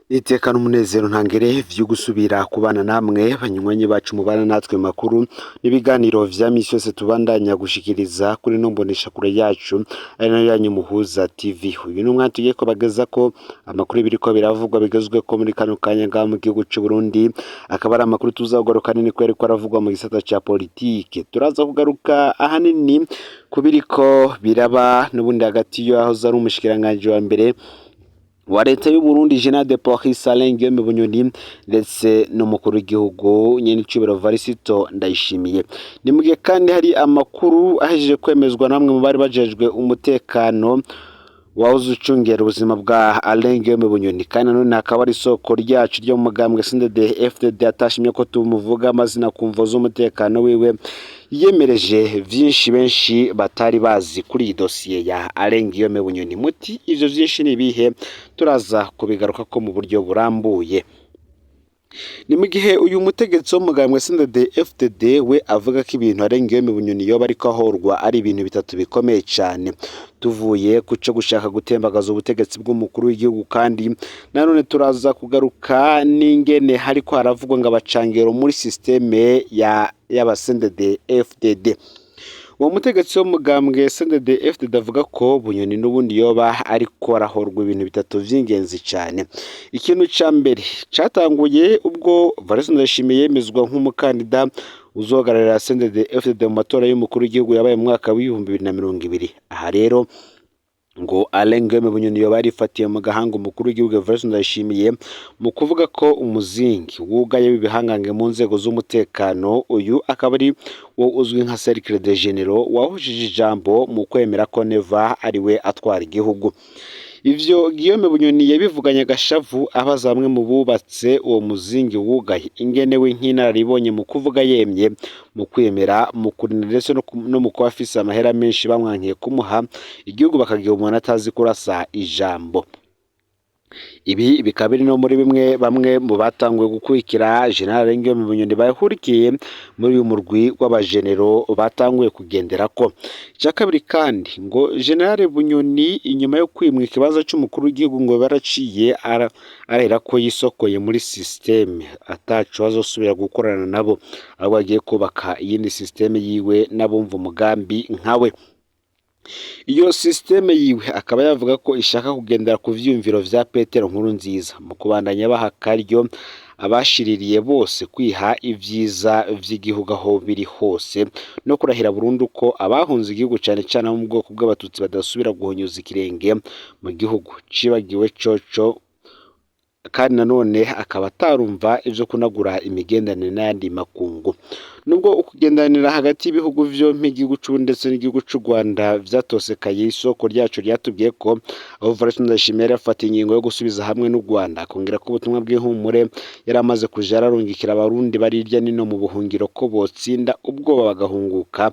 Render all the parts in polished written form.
Iteka n'umunezero ntangere vyo gusubira kubana namwe banywanyi bacu mubana natwe makuru n'ibiganiro vya misi yose tubandanya gushikiriza kuri ino mboneshakure yacu ari nayo yanyu Muhuza TV. Uyu ni umwanya tugiye kubagezako amakuru biriko biravugwa bigezweko muri kano kanya ngaha mu gihugu c'u Burundi, akaba ari amakuru tuzagaruka nini ko yariko aravugwa mu gisata ca politike. Turaza kugaruka ahanini ku biriko biraba n'ubundi hagati y'ahoze ari umushikiranganji wa mbere wa leta y'u Burundi General de Police Alain Guillaume Bunyoni ndetse n'umukuru w'igihugu nyenicubahiro Varisito Ndayishimiye. Ni mu gihe kandi hari amakuru ahejeje kwemezwa namwe mu bari bajejwe umutekano wahoze ucungera ubuzima bwa Alain Guillaume Bunyoni, kandi nanone hakaba ari isoko ryacu ryo mu mugambwe CNDD FDD atashimye ko tumuvuga amazina ku mvo z'umutekano wiwe, yiyemereje vyinshi benshi batari bazi kuri iyi dosiye ya Alain Guillaume Bunyoni. Muti ivyo vyinshi ni ibihe? Turaza kubigarukako mu buryo burambuye. Ni mu gihe uyu mutegetsi w'umugambwe CNDD FDD we avuga ko ibintu Alain Guillaume Bunyoni yoba ariko ahorwa ari ibintu bitatu bikomeye cane, tuvuye ku co gushaka gutembagaza ubutegetsi bw'umukuru w'igihugu, kandi nanone turaza kugaruka n'ingene hariko haravugwa ngo abacangero muri système ya y'aba CNDD FDD. Uwo mutegetsi w'umugambwe CNDD FDD avuga ko Bunyoni n'ubundi yoba ariko arahorwa ibintu bitatu vy'ingenzi cane. Ikintu ca mbere catanguye ubwo Evariste Ndayishimiye yemezwa nk'umukandida uzohagararira CNDD FDD mu matora y'umukuru w'igihugu yabaye mu mwaka w'2020. Aha rero ngo Alain Guillaume Bunyoni yoba yarifatiye mu gahanga umukuru w'igihugu Evariste Ndayishimiye mu kuvuga ko umuzingi wugaye w'ibihangange mu nzego z'umutekano, uyu akaba ari wo uzwi nka Cercle de Généraux, wahushije ijambo mu kwemera ko Neva ari we atwara igihugu. Ivyo Guillaume Bunyoni yabivuganye agashavu, abaza bamwe mu bubatse uwo muzingi wugaye ingene we nk'inararibonye mu kuvuga yemye, mu kwemera, mu kurinda ndetse no mu kuba afise amahera menshi, bamwankiye kumuha igihugu bakagiha umuntu atazi kurasa ijambo. Ibi bikaba biri no muri bimwe bamwe mu batanguye gukurikira General Guillaume Bunyoni bahurikiye muri uyu murwi w'abajenero batanguye kugenderako. Icya kabiri kandi, ngo General Bunyoni inyuma yo kwimwa ikibanza c'umukuru w'igihugu ngo baraciye arahira ko yisokoye muri système, ataco azosubira gukorana nabo, ahubwo agiye kubaka iyindi système yiwe n'abumva umugambi nkawe. Iyo système yiwe akaba yavuga ko ishaka kugendera ku vyiyumviro vya Petero Nkurunziza mu kubandanya baha akaryo abashiririye bose kwiha ivyiza vy'igihugu aho biri hose, no kurahira burundu ko abahunze igihugu, cane cane abo mu bwoko bw'abatutsi, badasubira guhonyuza ikirenge mu gihugu cibagiwe coco. Kandi nanone akaba atarumva ivyo kunagura imigenderanire n'ayandi makungu, nubwo ukugenderanira hagati y'ibihugu vyompi, igihugu c'Uburundi ndetse n'igihugu c'u Rwanda, vyatosekaye. Isoko ryacu ryatubwiye ko aho Evariste Ndayishimiye yari yafatiye ingingo yo gusubiza hamwe n'u Rwanda, akongera ko ubutumwa bw'ihumure yari amaze kuja ararungikira abarundi bari hirya nino mu buhungiro ko botsinda ubwoba bagahunguka,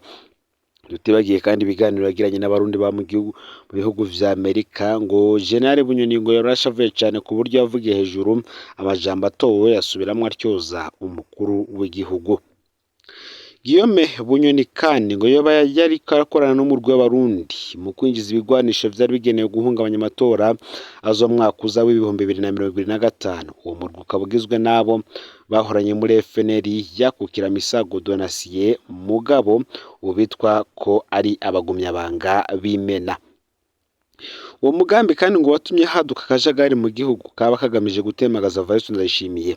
tutibagiye kandi ibiganiro yagiranye n'abarundi ba mu gihugu mu bihugu vya Amerika, ngo General Bunyoni ngo yarashavuye cane ku buryo yavugiye hejuru amajambo atowe yasubiramwo atyoza umukuru w'igihugu. Guillaume Bunyoni kandi ngo yoba yariko arakorana n'umurwi w'abarundi mu kwinjiza ibigwanisho vyari bigenewe guhungabanya amatora azomwaka uza w'2025. Uwo murwi ukaba ugizwe n'abo bahoranye muri FNL yakukira Misago Donatien, mugabo ubu bitwa ko ari abagumyabanga b'imena. Uwo mugambi kandi ngo watumye haduka akajagari mu gihugu kaba kagamije gutemagaza Evariste Ndayishimiye,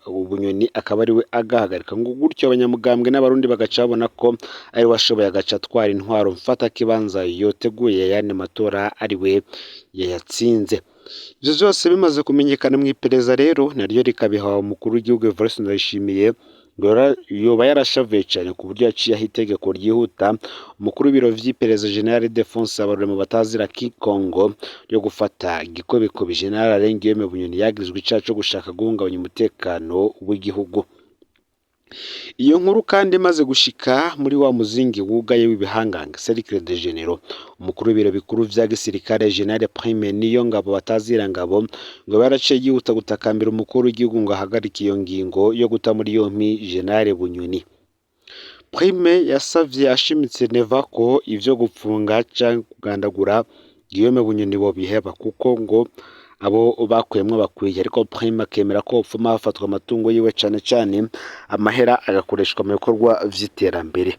Bunyoni akaba ari we agahagarika, ngo gutyo abanyamugambwe n'abarundi bagaca babona ko ari we ashoboye, agaca atwara intwaro mfatakibanza yoteguye ayandi matora ari we yayatsinze. Ivyo vyose bimaze kumenyekana mu iperereza rero naryo rikabiha umukuru w'igihugu Evariste Ndayishimiye, ngo yoba yarashavuye cane ku buryo yaciye aha itegeko ryihuta umukuru w'ibiro vy'iperereza General Ildephonse Habarurema batazira Kikongo ryo gufata Gikobikobi General Alain Guillaume Bunyoni yagirizwa icaha co gushaka guhungabanya umutekano w'igihugu. Iyo nkuru kandi imaze gushika muri wa muzingi wugaye w'ibihangange, Cercle de Généraux, umukuru w'ibiro bikuru vya gisirikare General Prime Niyongabo batazira ngabo ngo yaraciye yihuta gutakambira umukuru w'igihugu ngo ahagarike iyo ngingo yo guta muri yompi General Bunyoni. Prime yasavye ashimitse Neva ko ivyo gupfunga canke kugandagura Guillaume Bunyoni bobiheba, kuko ngo abo bakuyemwo bakwiye, ariko Prime akemera ko hopfuma hafatwa amatungo yiwe, cane cane amahera agakoreshwa mu bikorwa vy'iterambere.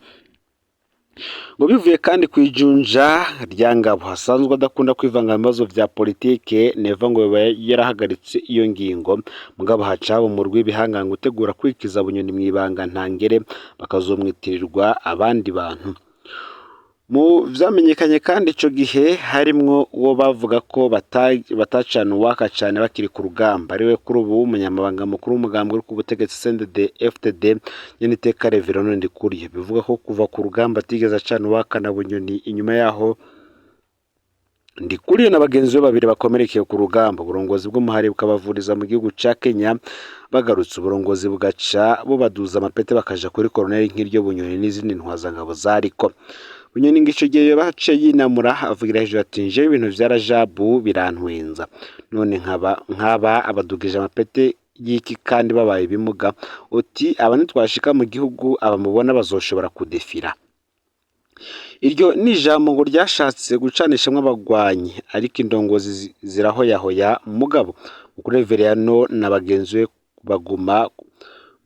Ngo bivuye kandi kwijunja rya Ngabo asanzwe adakunda kwivanga mu bibazo vya politike, Neva ngo yoba yarahagaritse iyo ngingo, mugabo haca haba umurwi w'ibihangange utegura kwikiza Bunyoni mw'ibanga ntangere, bakazomwitirirwa abandi bantu. Mu vyamenyekanye kandi ico gihe harimwo uwo bavuga ko batacana uwaka cane bakiri ku rugamba, ariwe kuri ubu umunyamabanga mukuru w'umugambwe uri ku butegetsi CNDD FDD, nyeniteka Reverien Ndikuriyo. Bivuga ko kuva ku rugamba atigeze acana uwaka na Bunyoni. Inyuma yaho Ndikuriyo na bagenzi be babiri bakomerekeye ku rugamba, uburongozi bw'umuhari bukabavuriza mu gihugu ca Kenya, bagarutse uburongozi bugaca bubaduza amapete bakaja kuri koroneli nk'iryo Bunyoni n'izindi ntwazangabo zariko. Bunyoni ngo ico gihe baciye yinamura avugira hejuru ati: "Njewe ibintu vya Rajabu birantwenza, none nkaba abadugije amapete y'iki kandi babaye ibimuga?" Uti: "Aba nitwashika mu gihugu, aba mubona bazoshobora kudefira." Iryo ni ijambo ngo ryashatse gucanishamwo abagwanyi, ariko indongozi zirahoyahoya, mugabo kuri Reveriyano na bagenzi be baguma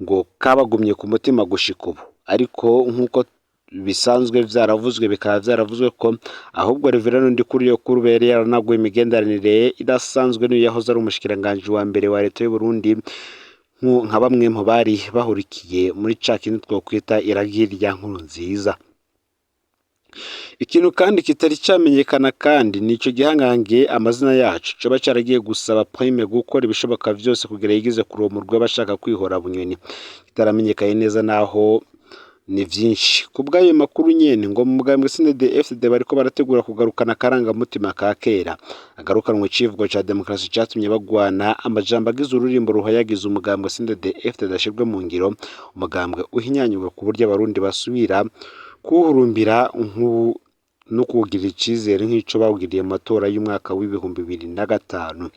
ngo kabagumye ku mutima gushika ubu. Ariko nk'uko bisanzwe vyaravuzwe, bikaba vyaravuzwe ko ahubwo Reveriyano Ndikuriyo kuri ubu yari yaranaguye imigenderanire idasanzwe n'iyo yahoze ari umushikiranganji wa mbere wa leta y'u Burundi, nka bamwe mu bari bahurikiye muri ca kindi twokwita iragi rya Nkurunziza. Ikintu kandi kitari camenyekana kandi nico gihangange amazina yaco coba caragiye gusaba Prime gukora ibishoboka vyose kugira yigize kuri uwo murwi w'abashaka kwihora Bunyoni, kitaramenyekanye neza naho ni vyinshi. Ku bw'ayo makuru nyene, ngo mu mugambwe CNDD FDD bariko barategura kugarukana akarangamutima ka kera, agarukanwa icivugo ca demokarasi catumye bagwana, amajambo agize ururimbo ruhayagiza umugambwe CNDD FDD ashirwe mu ngiro, umugambwe uhinyanyurwe ku buryo abarundi basubira kuwuhurumbira no kuwugirira icizere nk'ico bawugiriye mu matora y'umwaka w'2005.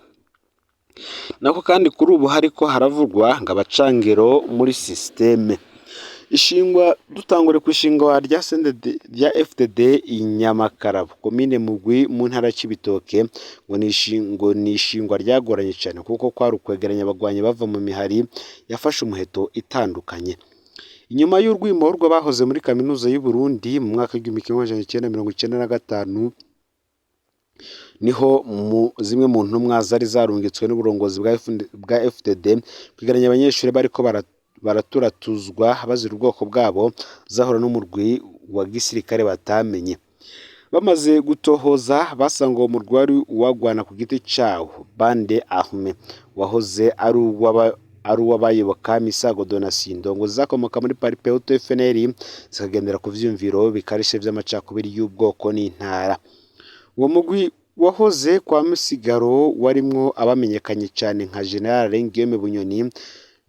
Nako kandi kuri ubu hariko haravugwa ngo abacangero muri système ishingwa. Dutangure ku ishingwa rya CNDD rya FDD i Nyamakarabo, komine Mugwi, mu ntara ya Cibitoke, ngo ni ishingwa ryagoranye cyane kuko kwari ukwegeranya abagwanyi bava mu mihari yafashe umuheto itandukanye. Inyuma y'urwimo rw'abahoze muri kaminuza y'u Burundi mu mwaka w'1995, niho mu zimwe mu ntumwa zari zarungitswe n'uburongozi bwa FDD kwegeranya abanyeshuri bariko baraturatuzwa bazira ubwoko bwabo, zahura n'umurwi wa gisirikare batamenye. Bamaze gutohoza basanga uwo murwi wari uwagwana ku giti cawo, bande arme, wahoze ari uw'abayoboka Misago Donatien, indongo zakomoka muri Palipehutu FNL, zikagendera ku vyiyumviro bikarishe vy'amacakubiri y'ubwoko n'intara. Uwo mugwi wahoze kwa Misigaro warimwo abamenyekanye cyane nka General Guillaume Bunyoni,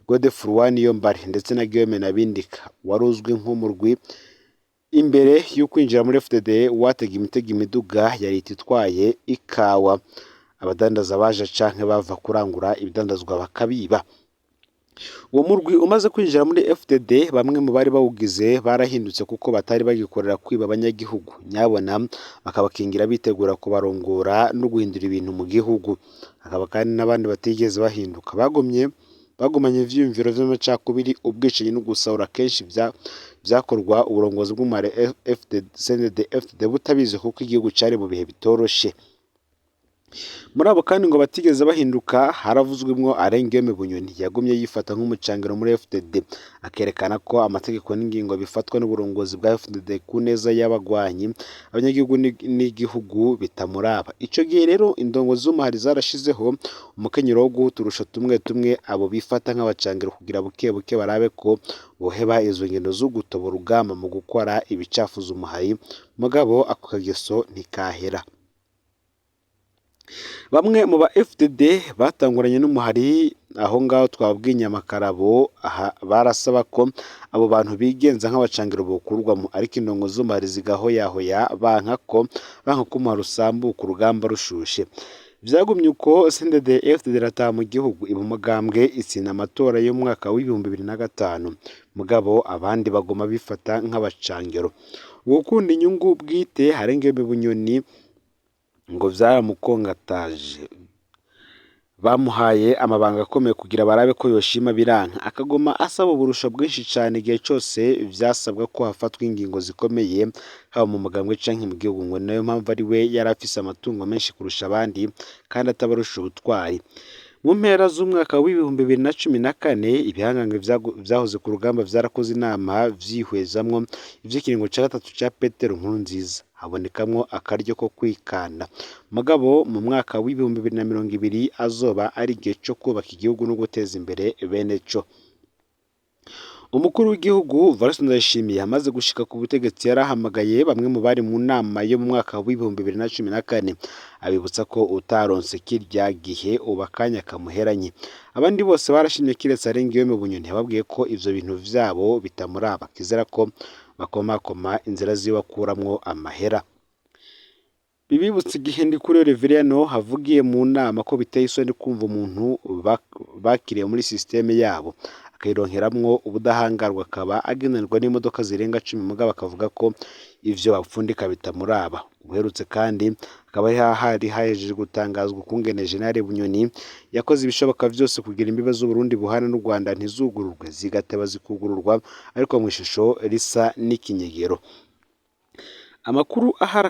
Godefroid Niyombare ndetse na Guillaume Nabindika, wari uzwi nk'umurwi imbere yo kwinjira muri FDD watega imitego imiduga ya leta itwaye ikawa, abadandaza baje canke bava kurangura ibidandazwa bakabiba. Uwo murwi umaze kwinjira muri FDD, bamwe mu bari bawugize barahindutse kuko batari bagikorera kwiba abanyagihugu, nyabona bakabakingira bitegura kubarongora no guhindura ibintu mu gihugu. Hakaba kandi n'abandi batigeze bahinduka, bagumye bagumanye ivyiyumviro vy'amacakubiri, ubwicanyi no gusahura, kenshi vyakorwa uburongozi bw'umare FDD CNDD FDD butabizi, kuko igihugu cari mu bihe bitoroshe. Muri abo kandi ngo batigeze bahinduka haravuzwemwo Alain Guillaume Bunyoni, yagumye yifata nk'umucangiro muri FDD, akerekana ko amategeko n'ingingo bifatwa n'uburongozi bwa FDD ku neza y'abagwanyi, abanyagihugu n'igihugu bitamuraba. Ico gihe rero indongozi z'umuhari zarashizeho umukenyero wo guha uturusho tumwe tumwe abo bifata nk'abacangiro, kugira buke buke barabe ko boheba izo ngendo zo gutoba urugamba mu gukora ibicafuza umuhari, mugabo ako kageso ntikahera. Bamwe mu ba FDD batanguranye n'umuhari aho ngaho twabwiye Nyamakarabo, aha barasaba ko abo bantu bigenza nk'abacangiro bokurwamo, ariko indongo z'umuhari zigahoyahoya, banka ko umuhari usambuka urugamba rushushe. Vyagumye uko, CNDD FDD irataha mu gihugu, iba umugambwe, itsinda amatora y'umwaka w'2005, mugabo abandi baguma bifata nk'abacangero. Ugukunda inyungu bwite Alain Guillaume Bunyoni ngo vyaramukongataje. Bamuhaye amabanga akomeye kugira barabe ko yoshima biranka, akaguma asaba uburusho bwinshi cane igihe cose vyasabwa ko hafatwa ingingo zikomeye haba mu mugambwe canke mu gihugu. Ngo ni nayo mpamvu ari we yari afise amatungo menshi kurusha abandi kandi atabarusha ubutwari. Mu mpera z'umwaka w'2014 ibihangange vyahoze ku rugamba vyarakoze inama vyihwezamwo ivy'ikiringo ca gatatu ca Petero Nkurunziza, habonekamwo akaryo ko kwikanda. Mugabo mu mwaka w'2020 azoba ari igihe co kubaka igihugu no guteza imbere bene co. Umukuru w'igihugu Evariste Ndayishimiye amaze gushika ku butegetsi yarahamagaye bamwe mu bari mu nama yo mu mwaka w'2014, abibutsa ko utaronse kirya gihe ubu akanya kamuheranye. Abandi bose barashimye kiretse Arengiyome Bunyoni, yababwiye ko ivyo bintu vyabo bitamuraba, akizera ko bakomakoma inzira ziwe akuramwo amahera. Bibibutsa igihe Ndikuriyo Reveriyano havugiye mu nama ko biteye isoni kumva umuntu bakiriye muri sisiteme yabo akayironkeramwo ubudahangarwa akaba agendanirwa n'imodoka zirenga 10, mugabo akavuga ko ivyo bapfundika bitamuraba. Ubuherutse kandi akaba hari hahejeje gutangazwa ukungene General Bunyoni yakoze ibishoboka vyose kugira imbibe z'Uburundi buhana n'u Rwanda ntizugururwe, zigateba zikugururwa ariko mw'ishusho risa n'ikinyegero. Amakuru ahari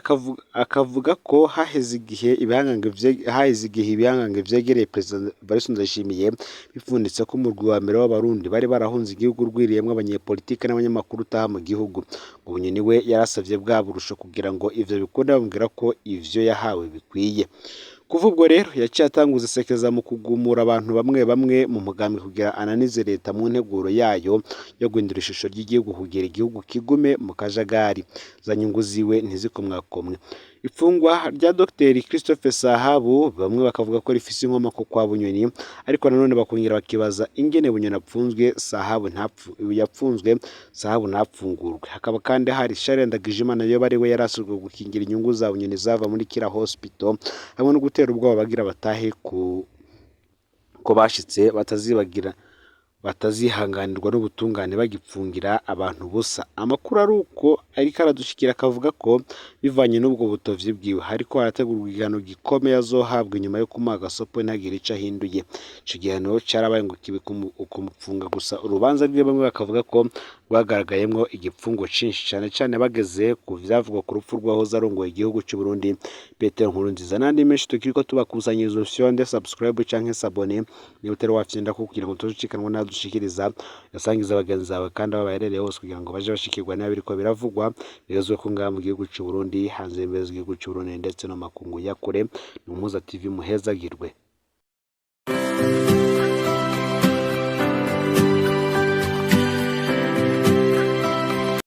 akavuga ko haheze igihe ibihangange vyegereye Perezida Evariste Ndayishimiye bipfunditse ko umurwi wa mbere w'abarundi bari barahunze igihugu urwiriyemwo abanyepolitike n'abanyamakuru utaha mu gihugu. Ngo Bunyoni we yarasavye bwa burusho kugira ngo ivyo bikunde, bamubwira ko ivyo yahawe bikwiye. Kuva ubwo rero yaciye atanguza isekeza mu kugumura abantu bamwe bamwe mu mugambi kugira ananize leta mu nteguro yayo yo guhindura ishusho ry'igihugu kugira igihugu kigume mu kajagari, za nyungu ziwe ntizikomwakomwe. Ifungwa rya Dr Christophe Sahabu bamwe bakavuga ko rifise inkomoko kwa Bunyoni, ariko nanone bakongera bakibaza ingene Bunyoni apfunzwe Sahabu yapfunzwe Sahabu ntapfungurwe. Hakaba kandi hari Charles Ndagijimana yoba ari we yarasabwe gukingira inyungu za Bunyoni zava muri Kira Hospital hamwe no gutera ubwoba bagira batahe ko bashitse batazibagira batazihanganirwa n'ubutungane bagipfungira abantu busa. Amakuru ari uko ariko aradushikira akavuga ko bivanye n'ubwo butovyi bwiwe hariko harategurwa igihano gikomeye azohabwa inyuma yo kumuha agasopo ntagire ico ahinduye. Ico gihano carabaye ngo kibe kumupfunga gusa, urubanza rwiwe bamwe bakavuga ko rwagaragayemwo igipfungo cinshi cane cane bageze ku vyavugwa ku rupfu rw'uwahoze arongoye igihugu c'Uburundi Petero Nkurunziza. N'andi menshi tukiriko tubakusanyiriza, ufyonde subscribe canke s'abonner niba utari wafyonda ko kugira ngo ntuzocikanwe n'ayo dushikiriza, yasangiza bagenzi bawe kandi aho baherereye hose kugira ngo baje bashikirwa niba biriko biravugwa bigezweho ngaha mu gihugu c'Uburundi, hanze y'imbibe z'igihugu c'Uburundi ndetse no mu makungu ya kure. Ni Umuhuza TV, muhezagirwe.